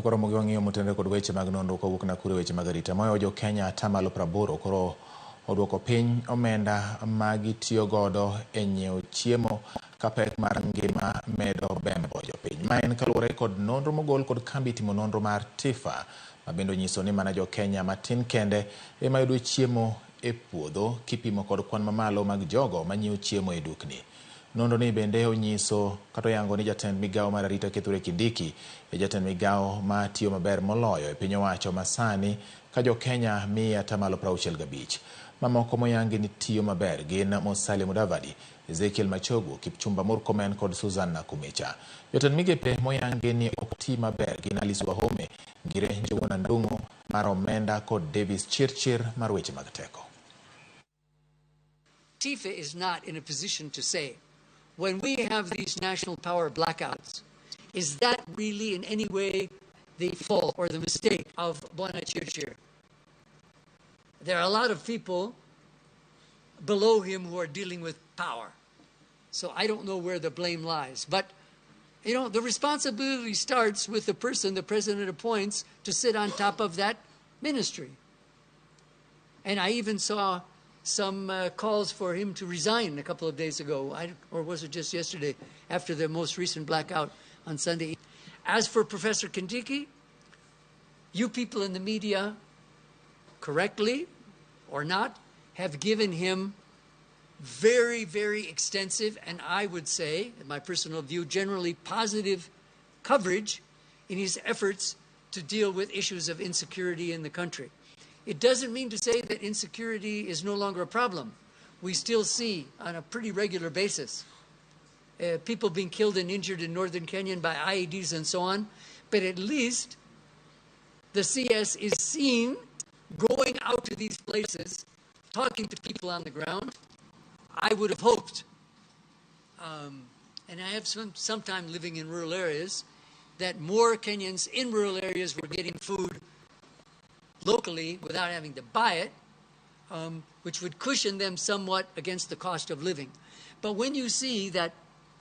Koro gi wang'iyo motenore kod weche mag nonro kowuok Nakuru e weche mag arita. Moyo jo Kenya atamalo 80 koro oduoko piny omenda ma gitiyo godo e nyiewo chiemo ka pek mar ngima medo bembo jopiny. Ma en kaluwore kod nonro mogol kod kambi timo nonro mar TIFA ma bende onyiso ni mana jo Kenya matin kende ema yudo chiemo e puodho kipimo kod kwan mamalo mag jogo manyiewo chiemo e dukni. Nonro ni bende onyiso kata oyango ni jatend migawo mar arita Kithure Kindiki e jatend migawo ma tiyo maber moloyo e piny owacho masani ka jo Kenya miye atamalo 65. Mamoko moyangi ni tiyo maber gin Musalia Mudavadi, Ezekiel Machogu, Kipchumba Murkomen kod Susan Nakhumicha. Jotend migepe moyangi ni ok ti maber gin Alice Wahome, Ngire Njuguna Ndung'u mar omenda kod Davis Chirchir mar weche mag teko. TIFA is not in a position to say, when we have these national power blackouts, is that really in any way the fault or the mistake of Bwana Chirchir? There are a lot of people below him who are dealing with power. So I don't know where the blame lies. But, you know, the responsibility starts with the person the president appoints to sit on top of that ministry. And I even saw some calls for him to resign a couple of days ago, or was it just yesterday, after the most recent blackout on Sunday. As for Professor Kindiki, you people in the media, correctly or not, have given him very, very extensive, and I would say, in my personal view, generally positive coverage in his efforts to deal with issues of insecurity in the country. It doesn't mean to say that insecurity is no longer a problem. We still see on a pretty regular basis people being killed and injured in northern Kenya by IEDs and so on, but at least the CS is seen going out to these places, talking to people on the ground. I would have hoped, and I have some time living in rural areas, that more Kenyans in rural areas were getting food locally without having to buy it, which would cushion them somewhat against the cost of living. But when you see that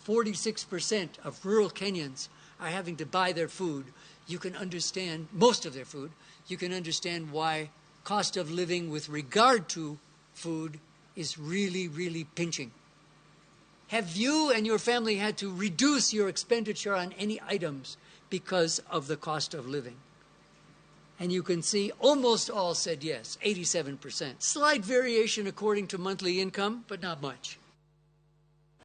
46% of rural Kenyans are having to buy their food, you can understand, most of their food, you can understand why cost of living with regard to food is really, really pinching. Have you and your family had to reduce your expenditure on any items because of the cost of living? And you can see almost all said yes, 87%. Slight variation according to monthly income, but not much.